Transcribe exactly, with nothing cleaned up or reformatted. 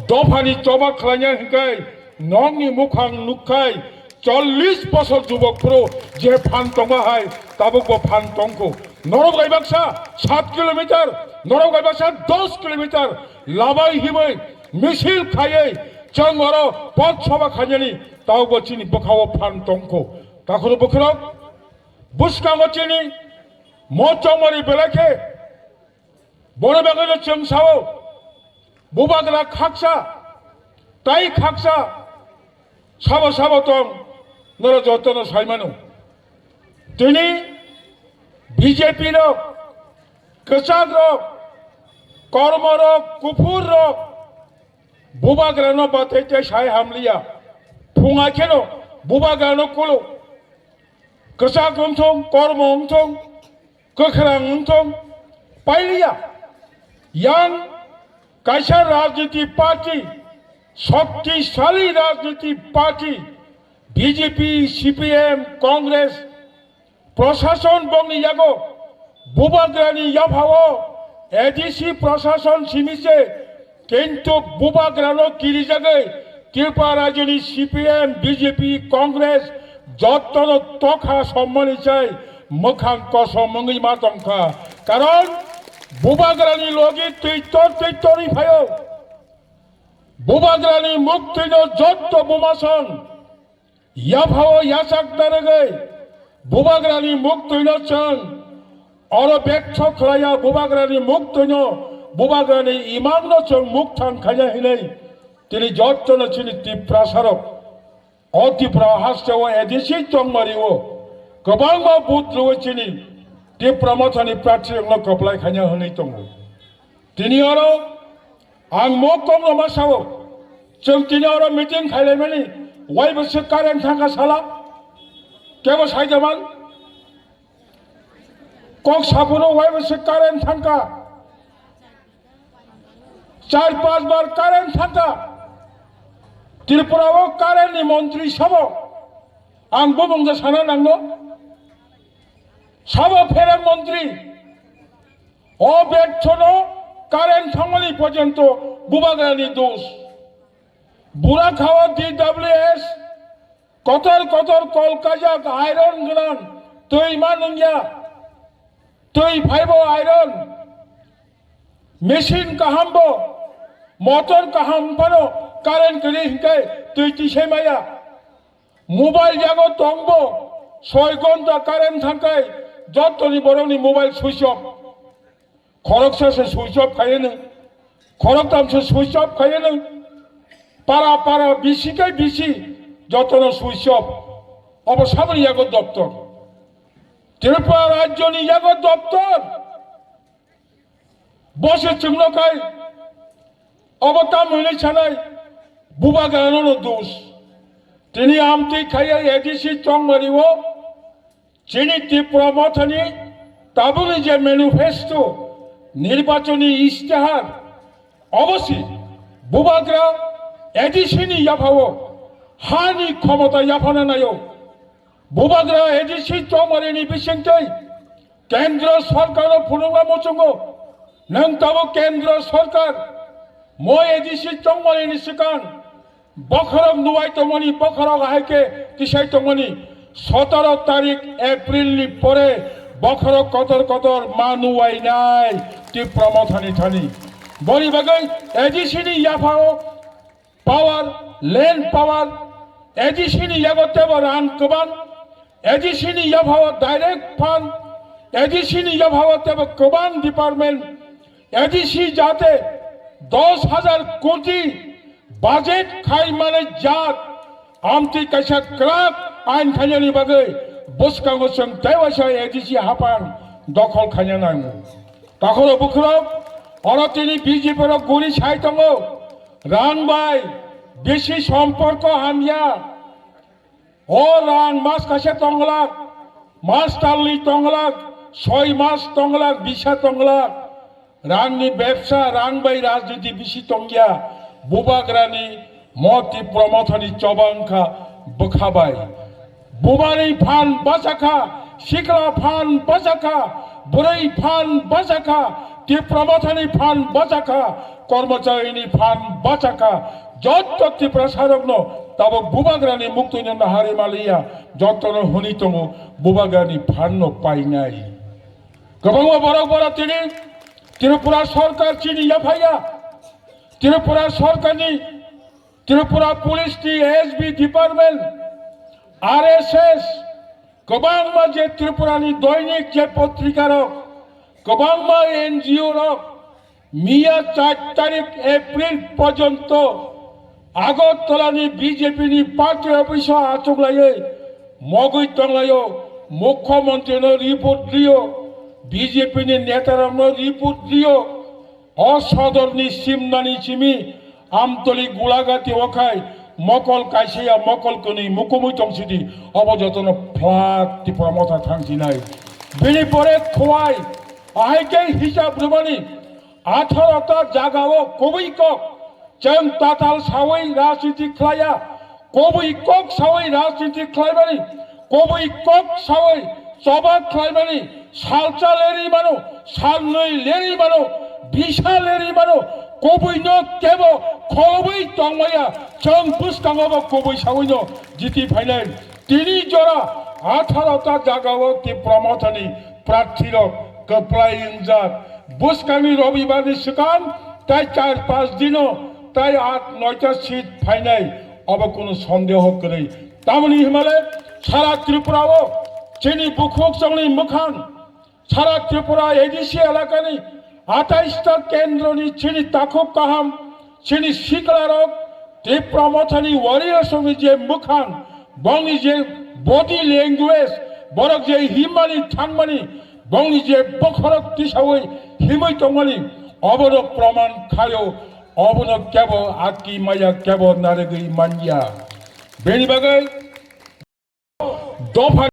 Dophani choba khlaina hinkai nokni mukhang nukkhai chollish bosor jubok phuru je phan tongma hai tabukbo phan tongkho. Norok bai baksa sat kilometer, norok bai baksa dos kilometer labai hibai misil khaiwi chwng oro pot soba khainani tabukbo chini bwkhao phan tongkho. Takhoro bwkhorok bwskango chini mo chongmani belai khe Bono bagwino chwng sao, bubagra khaksa, tai khaksa, sabo sabo tong, noro jotono saimano. Tini B J P rok, kwchak rok, kormo rok, kuphur rok, bubagrano bathai tei sai hamliya. Phunga kheno bubagrano kulo. Kwchak wngthong, kormo wngthong, kwkhrang wngthong, pailiya. Yang kaisa rajniti party, shaktisali rajniti party, B J P, C P M, Congress, prosason bongni yago bubagrani yaphao A D C prosason simi se Kintu bubagrano kirijagwi Tripura rajyoni C P M, B J P, Congress jottono tokha sommani chai mwkhang kosom wngwi ma tongkha. Karon bubagrani logi twitor twitorwi phaio. Bubagrani muktwino jotto bumasong yaphao yachak narwgwi bubagrani muktwino chwng oro betho khlaiya, bubagrani muktwino, bubagrani imangno chwng mukthang khaina hinwi tini jottono chini Tiprasarok o Tripura hasteo A D C chongmario kwbangma vote rwwi chini Tipra Mothani prarthirokno kwplai khaina hwnwi tongo. Tini oro ang mo kok no ma sao, chwng tini oro meeting khailaimani, waibo se current thangkha sala, kebo saijaman, kok saphuru waibo se current thangkha, char panch bar current thangkha, Tripura o current ni montri sabo, ang bumung ja sana nangno, sabo pherang montri, O bethono current thangmani porjonto bubagrani dos. Bura khao D W S kotor kotor kol kajak iron gwnang twi ma nungya. Twi phaibo iron. Machine kaham bo, motor kaham phano current kwrwi hinkhe twi tisai maya. Mobile yago tongbo soi gonta current thangkai jottoni borokni mobile switch off. Khoroksa se switch off khaiyeno, khoroktam se switch off khaiyeno. Para para bisi kai bisi jotono switch off. Obo saboni yago doptor. Tripura rajyoni yago doptor. Bo se chwngno khai obo tamo hinwi sanai bubagrano no dos. Tini amtwi khaiya A D C chongmari o chini Tipra Mothani tabukni je manifesto nirbachoni istihar obo si bubagra A D C ni yaphao hani khomota yaphana naio. Bubagra A D C chongmarini bisingtwi Kendra sorkaro phunukma muchungo, nwng tabuk Kendra sorkar moi A D C tongmani ni swkang bokhorok nuwai tongmani, bokhorok hai khe tisai tongmani, sotoro tarik April ni pore bokhorok kotor kotor ma nuwainai Tipra Mothani thani. Boni bagwi A D C ni yaphao power, land power, A D C ni yago tebo rang kwbang, A D C ni yaphao direct fund, A D C ni yaphao tebo kwbang department, A D C jate dos hajar koti budget khai mane jat, amtwi kaisa kwrak ain khainani bagwi bwskango chwng tei waisa A D C haphang dokhol khaina nango. Takhoro bukhurok oro tini B J P rok guri sai tongo. Rang bai bisi somporko hamya. O rang mas kaisa tonglak, mas talni tonglak, soi mas tonglak, bisa tonglak. Rangni bebsa, rang bai rajniti bisi tongya. Bubagrani Moti promothani choba wngkha bwkha bai. Bumani phan bachakha, sikla phan bachakha, bwrwi phan bachakha, Tipra Mothani phan bachakha, kormocharini phan bachakha, jotto Tiprasarokno tabuk bubagrani muktwino nahari maliya, jottono hwnwi tongo bubagrani phanno painai. Kwbangma borok borok tini Tripura sorkar chini yaphaya, Tripura sorkarni, Tripura Police ni S B Department, R S S, kwbangma je Tripura ni doinik je potrika rok, kwbangma N G O rok, miya char tarik April porjonto Agartala ni B J P ni party office o achuk laiwi mogwi tonglaio, Mukhyamantri no report rio, B J P ni neta rok no report rio, O sodorni simnani simi Amtoli Gulagati okhai mokol kaisa ya mokol kwnwi mukumui tongsidi, obo jotono flat Tipra Motha thangsinai. Bini pore Khowai, ahai khe hisab rwmani atharo ta jagao kubui kok, chwng tatal sawi rajniti khlaiya, kubui kok sawi rajniti khlaimani, kubui kok sawi choba khlaimani, salcha lerwi mano, salnwi lerwi mano, bisa lerwi mano, kubuino kebo kholobwi tongmaya, chwng bwskango bo kubui sawino jiti phainai. Tini jora atharo ta jagao Tipra Mothani prarthirok kwplai wngjak. Bwskangni Robibarni swkang tai char panch dino tai at noita seat phainai, obo kunu sondeho kwrwi. Tamoni himale sara Tripura o chini bukhuk chongni mwkhang, sara Tripura A D C elakani atais ta kendroni chini takhuk kaham, chini siklarok, Tipra Mothani warriors rokni je mwkhang, bongni je body language, borok je himani thangmani, bongni je bokhorok tisawi himwi tongmani, obono proman khaio, obono kebo atki maya, kebo narigwi manya. Beni bagwi dopha